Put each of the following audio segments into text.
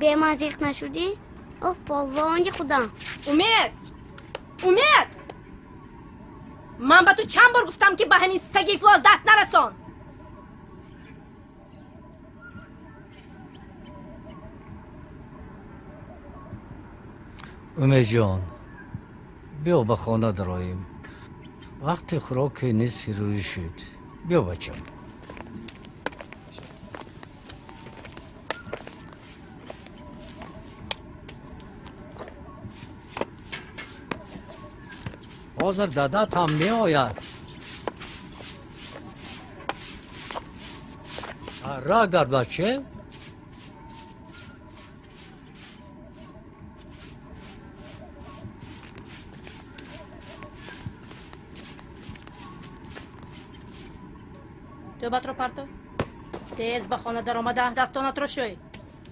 Бе ман зиқ нашудӣ? Оҳ, полвони худам. Умед, Умед, ман ба ту чанд бор гуфтам, ки ба ҳамин саги ифлос даст нарасон. Умедҷон, биё, ба хона дароем. Вақти хӯроки нисфи рӯзӣ шуд. Биё, бачам. Ҳозир дадат ҳам меояд. Ра гард, баче. Тӯбатро парто, тез ба хона даромада дастонатро шӯй.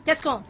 Тез кун.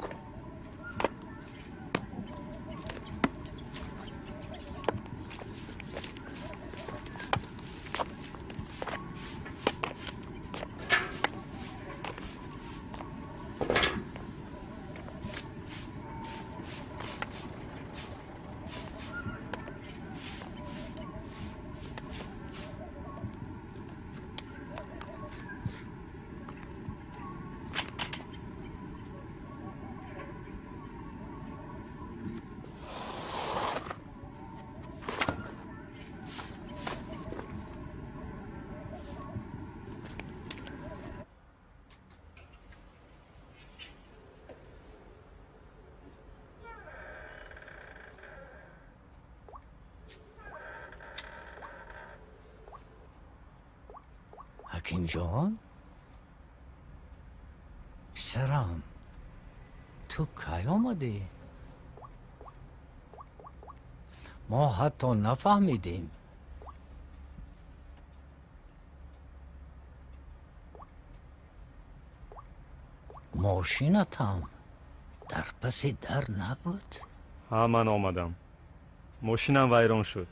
Ҳакимҷон, писарам, ту кай омадӣ? Мо ҳатто нафаҳмидем. Мошинатам дар паси дар набуд. Ҳа, ман омадам, мошинам вайрон шуд.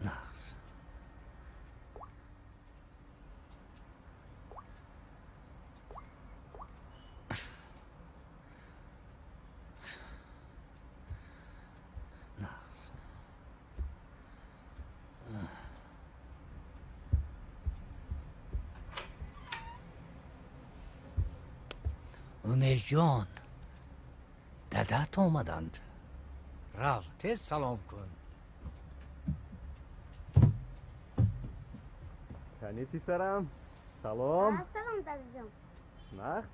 Нағз. Нағз. Умедҷон, дадат омаданд. Рав, тез салом кун. Кани, писарам, салом. Салом, дадаҷон. Нағз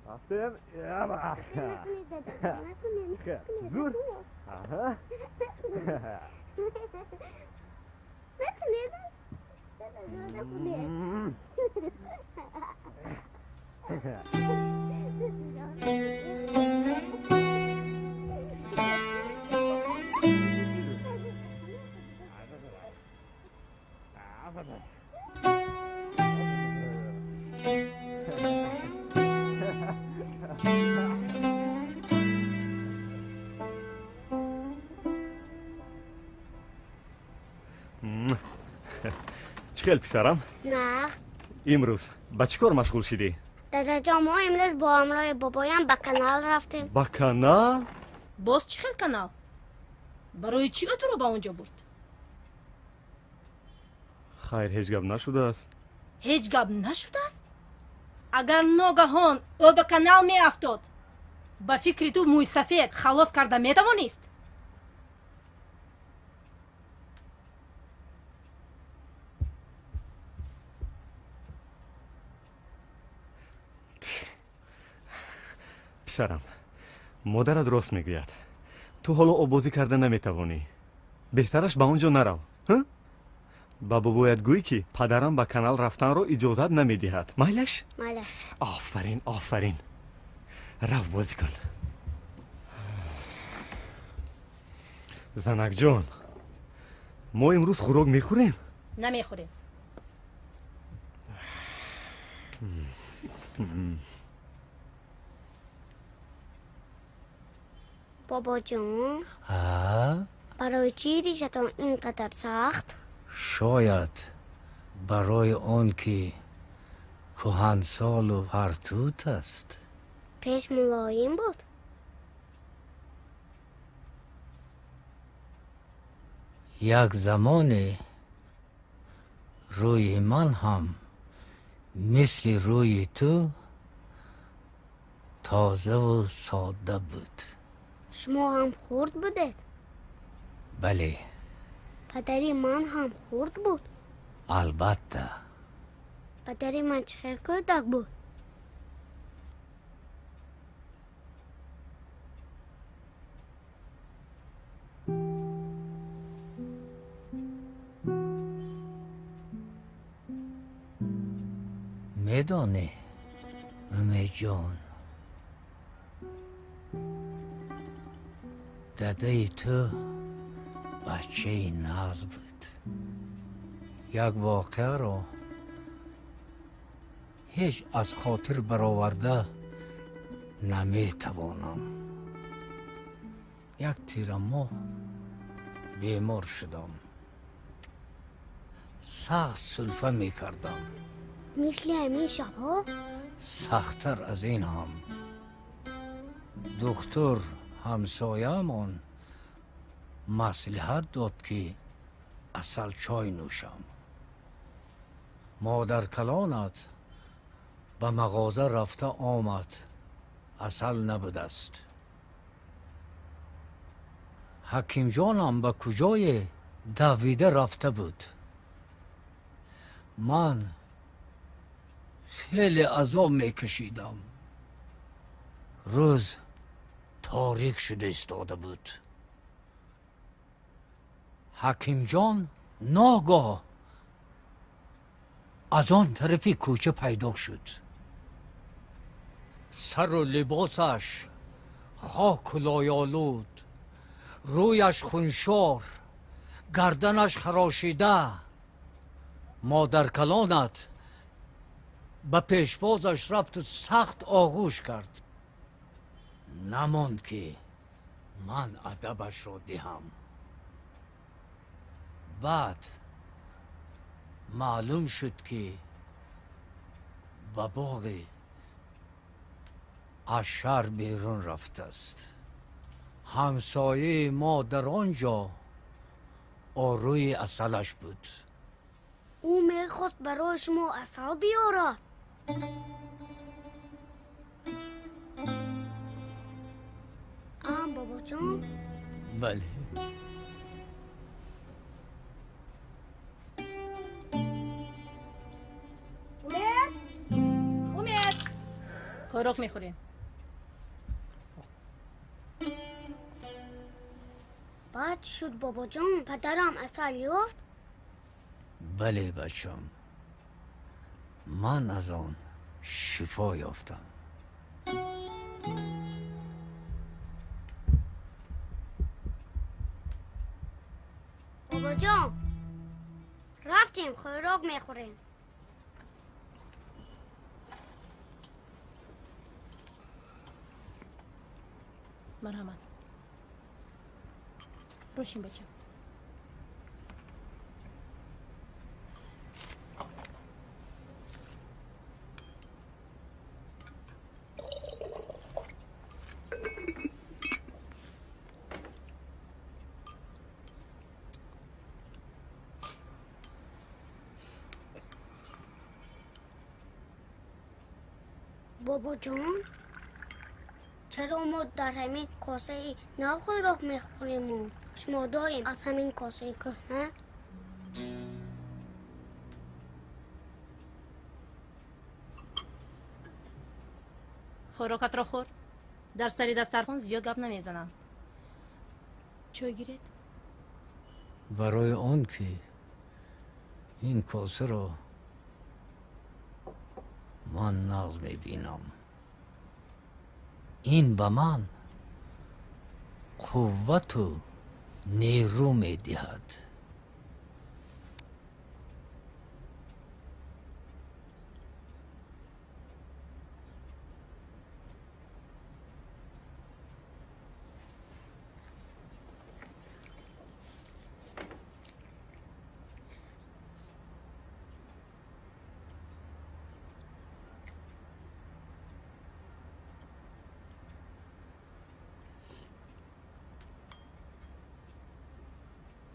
рафтем. Зур. Аҳа. Накунед, накунед. Чӣ хел, писарам? Нағз. Имрӯз ба чӣ кор машғул шидӣ? Дадаҷон, мо имрӯз бо ҳамроҳи бобоям ба канал рафтем. Ба канал? Боз чӣ хел канал? Барои чӣ ӯ туро ба он ҷо бурд? Хайр, ҳеҷ гап нашудааст. Ҳеҷ гап нашудааст? Агар ногаҳон ӯ ба канал меафтод, ба фикри ту мӯйсафед халос карда метавонист? Писарам, модарат рост мегӯяд. Ту ҳоло оббозӣ карда наметавонӣ. Беҳтараш ба он ҷо нарав. Ҳа? Ба бобоят гӯй, ки падарам ба канал рафтанро иҷозат намедиҳад. Майлаш? Майлаш. Офарин, офарин. Рав, бозӣ кун. Занакҷон, мо имрӯз хӯрок мехӯрем? Намехӯрем. Бобоҷон, А? барои чӣ ришатон ин қадар сахт? Шояд барои он ки кӯҳансолу фартут аст. Пеш мулоим буд. Як замоне рӯи ман ҳам мисли рӯи ту тозаву содда буд. Шумо ҳам хурд будед? Бале. Падари ман ҳам хурд буд? Албатта. Падари ман чӣ хел кӯдак буд? Медонӣ, Умедҷон, дадаи ту бачаи нағз буд. Як воқеаро ҳеҷ аз хотир бароварда наметавонам. Як тирамоҳ бемор шудам, сахт сулфа мекардам. Мисли ҳамин шабҳо? Сахттар аз ин ҳам. Духтур ҳамсояамон маслиҳат дод, ки асалчой нӯшам. Модаркалонат ба мағоза рафта омад, асал набудааст. Ҳакимҷонам ба куҷое давида рафта буд. Ман хеле азоб мекашидам. Рӯз торик шуда истода буд. Ҳакимҷон ногоҳ аз он тарафи кӯча пайдо шуд. Сару либосаш хоку лоёлуд, рӯяш хуншор, гарданаш харошида. Модаркалонат ба пешвозаш рафту сахт оғӯш кард. Намонд, ки ман адабашро диҳам. Баъд маълум шуд, ки ба боғе аз шаҳр берун рафтааст. Ҳамсояи мо дар он ҷо орӯи асалаш буд. Ӯ мехост барои шумо асал биёрад. Ам, бобоҷон? Бале. Умед, Умед, хӯрок мехӯрем. Баъд чӣ шуд, бобоҷон? Падарам асал ёфт? Бале, бачам, ман аз он шифо ёфтам. Бобоҷон, рафтем, хӯрок мехӯрем. Марҳамат, рошин, бачам. Бобоҷон, чаро мо дар ҳамин косаи нав хӯрок мехӯриму шумо доим аз ҳамин косаи кӯҳна? Хӯрокатро хӯр. Дар сари дастархон зиёд гап намезананд. Чой гиред. Барои он ки ин косаро ман нағз мебинам. Ин ба ман қуввату нерӯ медиҳад.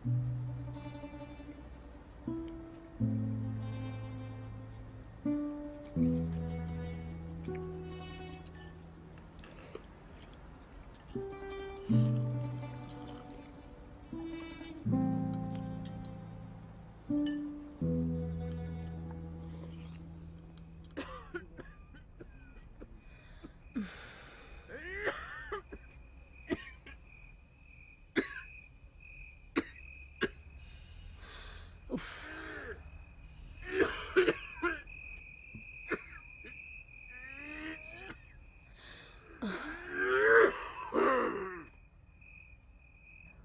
Уф.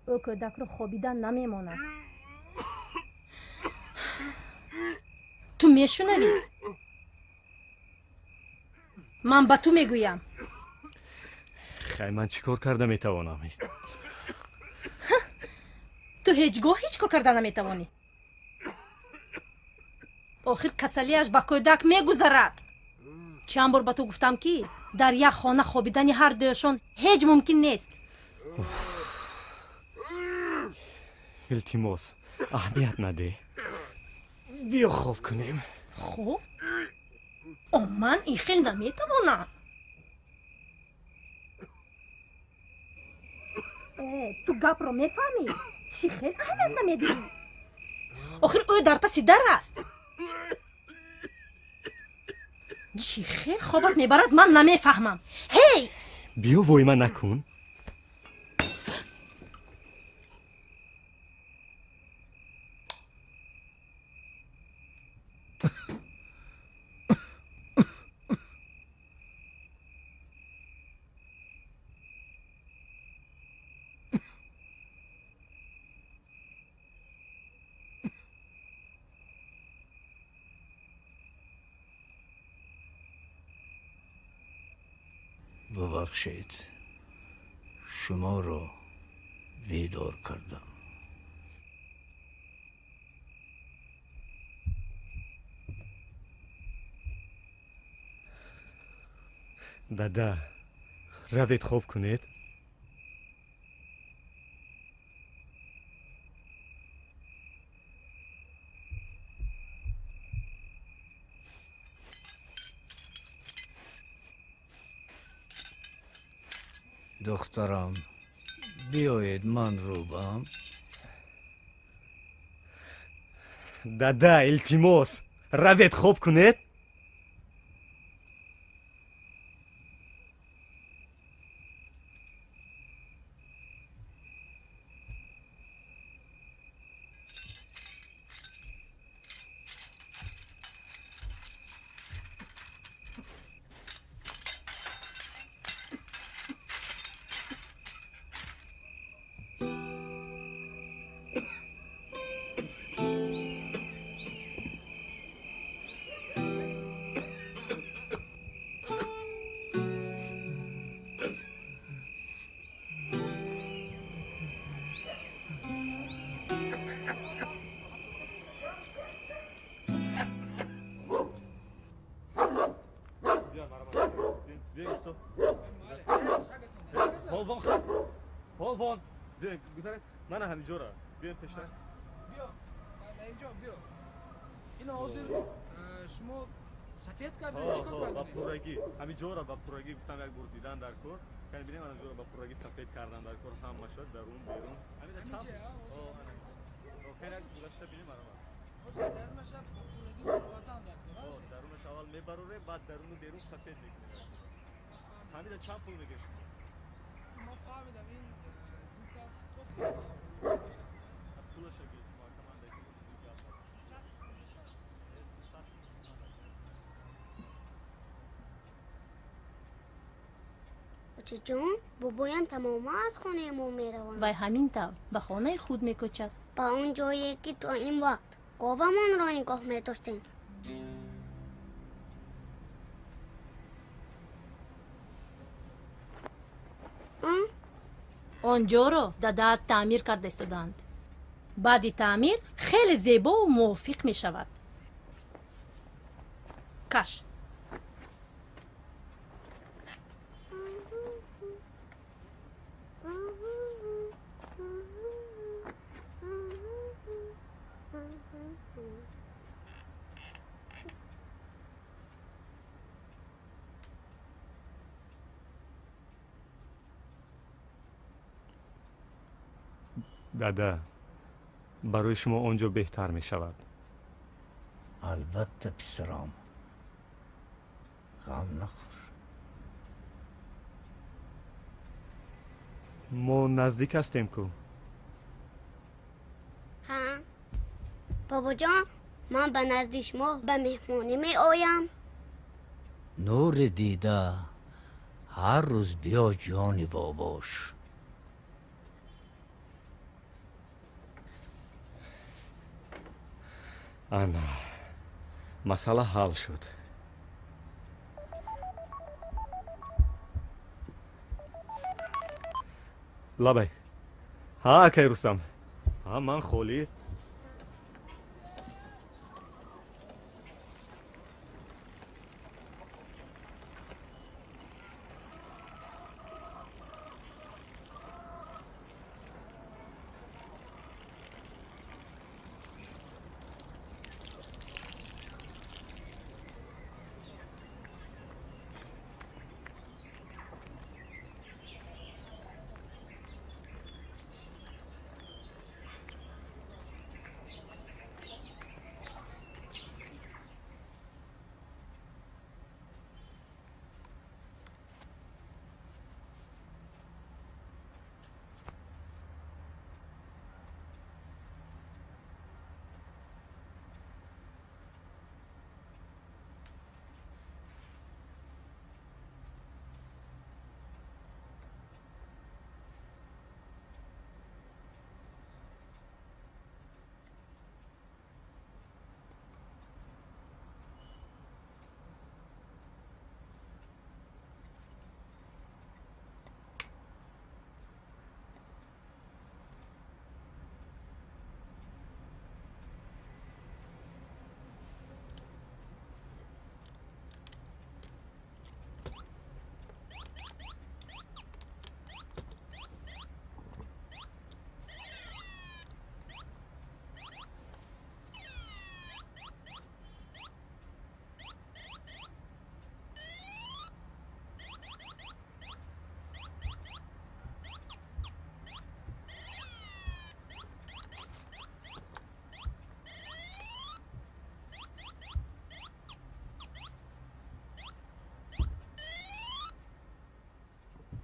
Ӯ кӯдакро хобидан намемонад. Ту мешунавӣ? Ман ба ту мегӯям. Хай, ман чӣ кор карда метавонам? Ту ҳеҷ гоҳ ҳеҷ кор карда наметавонӣ. Охир касалиаш ба кӯдак мегузарад. Чанд бор ба ту гуфтам, ки дар як хона хобидани ҳар дуяшон ҳеҷ мумкин нест. Илтимос, аҳамият надеҳ, биё хоб кунем. Хоб? О, ман ин хел наметавонам. Ту гапро мефаҳмӣ? Чӣ хел аҳамият намедиҳӣ? Охир ӯ дар паси дар аст. Чӣ хел хобат мебарад, ман намефаҳмам. Ҳей! Биё, воима накун. Бубахшед, шуморо бедор кардам. Дада, равед, хоб кунед. Духтарам, биёед, ман рӯбам. Дада, илтимос, равед, хоб кунед. Полвон, биёем, гузарем. Мана ҳаминҷора, биёем пештар. Биё, инҷо биё. Ина ҳозир шумо сафед кардед, чӣ кор ба кардед? Пуррагӣ ҳаминҷора, ба пуррагӣ гуфтам, як бор дидан дар кор. Кани, бинем, ҳаминҷора ба пуррагӣ сафед кардан дар кор, ҳамаша дарун, берун. Ҳамида чанд? Ҳаминҷа, Кани, як гузашта бинем, марама. Ҳозир дарунаша ба пуррагӣ баровардан дар кор, а? Дарунаш аввал мебарорем, баъд даруну берун сафед мекунем. Ҳамида чанд пул мегиред шумо? Ман фаҳмидам, ин ду кас то Пулаша гиред шумо, команда. 200 сум мешавад. Очаҷон, бобоям тамоман аз хонаи мо мераванд. Вай ҳамин тавр ба хонаи худ мекӯчад. Ба он ҷое, ки то ин вақт говамонро нигоҳ медоштем. Он ҷоро дадаат таъмир карда истодаанд. Баъди таъмир хеле зебову мувофиқ мешавад. Каш. Дада, барои шумо он ҷо беҳтар мешавад. Албатта, писарам, ғам нахӯр. Мо наздик ҳастем ку. Ҳа, бобоҷон, ман ба назди шумо ба меҳмонӣ меоям. Нури дида, ҳар рӯз биё, ҷони бобош. Ана, масъала ҳал шуд. Лабай, ҳа, акай Рустам, ҳа, ман холӣ.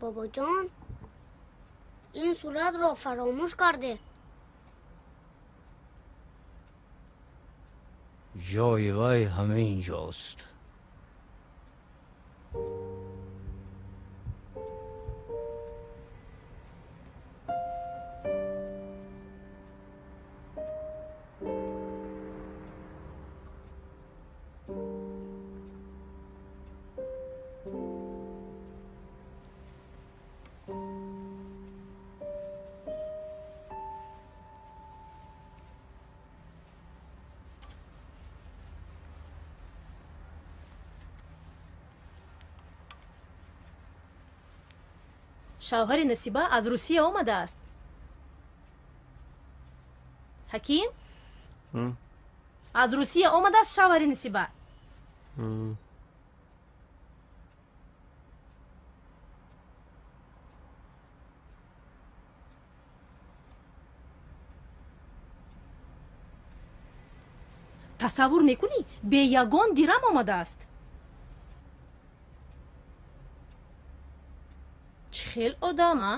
Бобоҷон, ин суратро фаромӯш кардед. Ҷои вай ҳамин ҷост. Шавҳари Насиба аз Русия омадааст. Ҳаким, аз Русия омадааст шавҳари Насиба. Тасаввур мекунӣ, бе ягон дирам омадааст. Чӣ хел одам, а?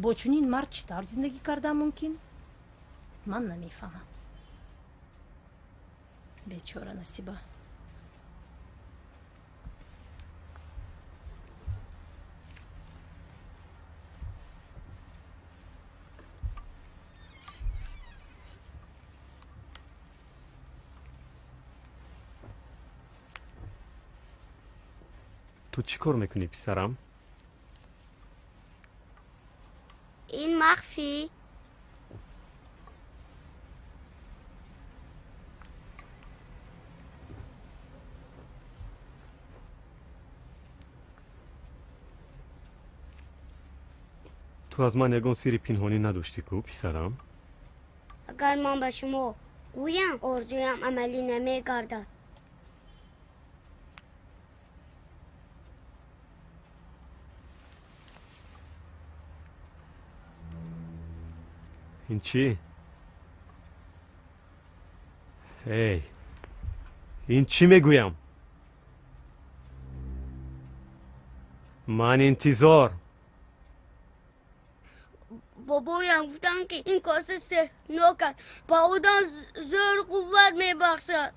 Бо чунин мард чӣ тавр зиндагӣ кардан мумкин? Ман намефаҳмам. Бечора Насиба. Ту чӣ кор мекунӣ, писарам? Ин махфӣ. Ту аз ман ягон сирри пинҳонӣ надоштӣ ку, писарам? Агар ман ба шумо гӯям, орзуям амалӣ намегардад. Ин чӣ? Эй, ин чӣ мегӯям? Ман интизор. Бобоям гуфтанд, ки ин коса сеҳрнок аст, ба одам зӯру қувват мебахшад.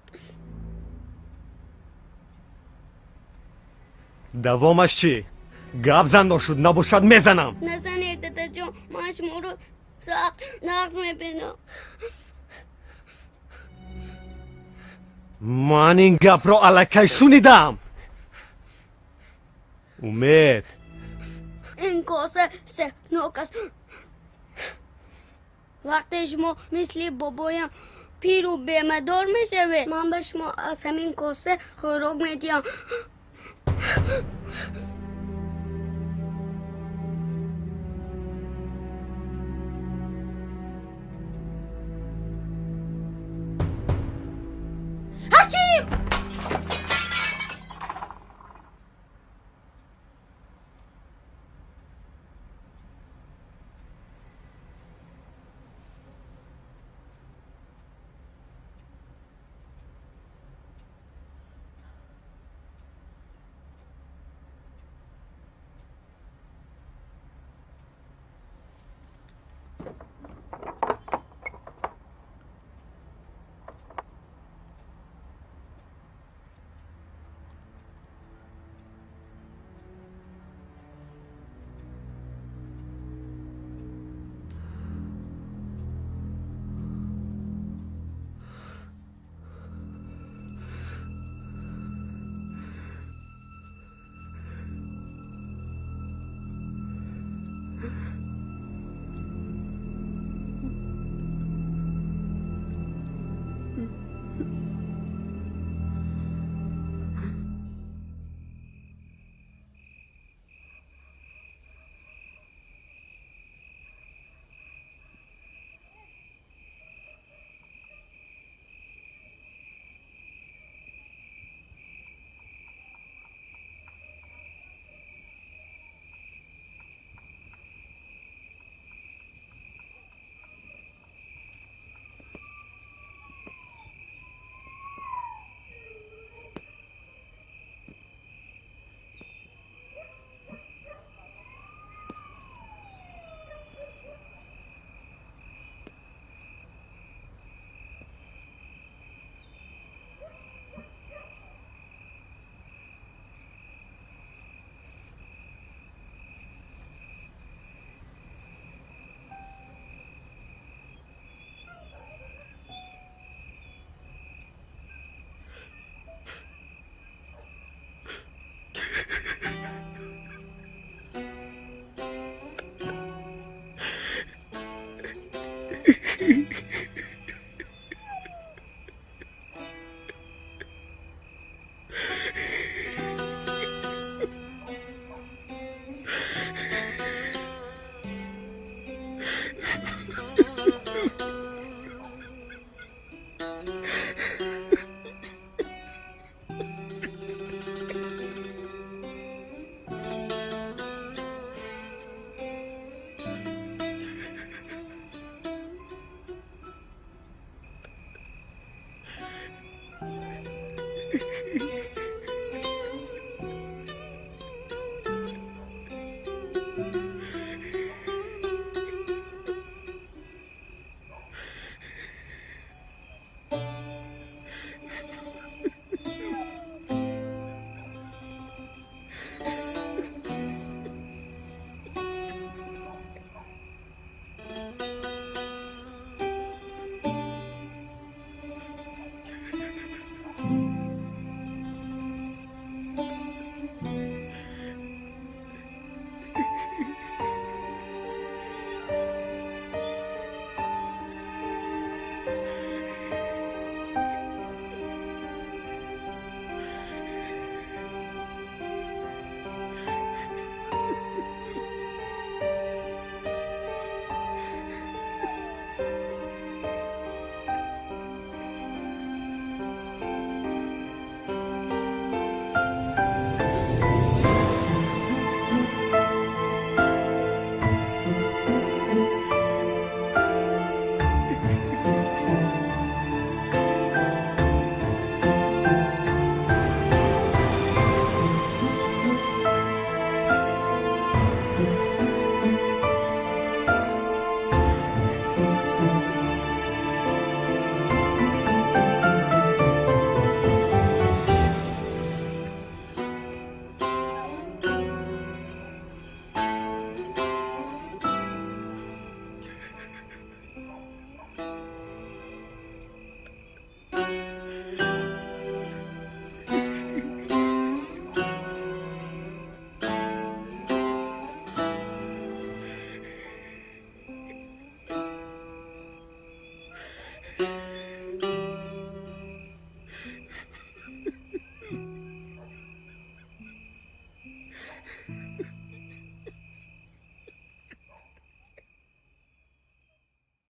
Давомаш чӣ? Гап зан, ношуд набошад, мезанам. Назанед, дадаҷон, ман шуморо сахт нағз мебинам. Ман ин гапро аллакай шунидам, Умед. Ин коса сеҳрнок аст. Вақте шумо мисли бобоям пиру бемадор мешавед, ман ба шумо аз ҳамин коса хӯрок медиҳам. Ҳаким!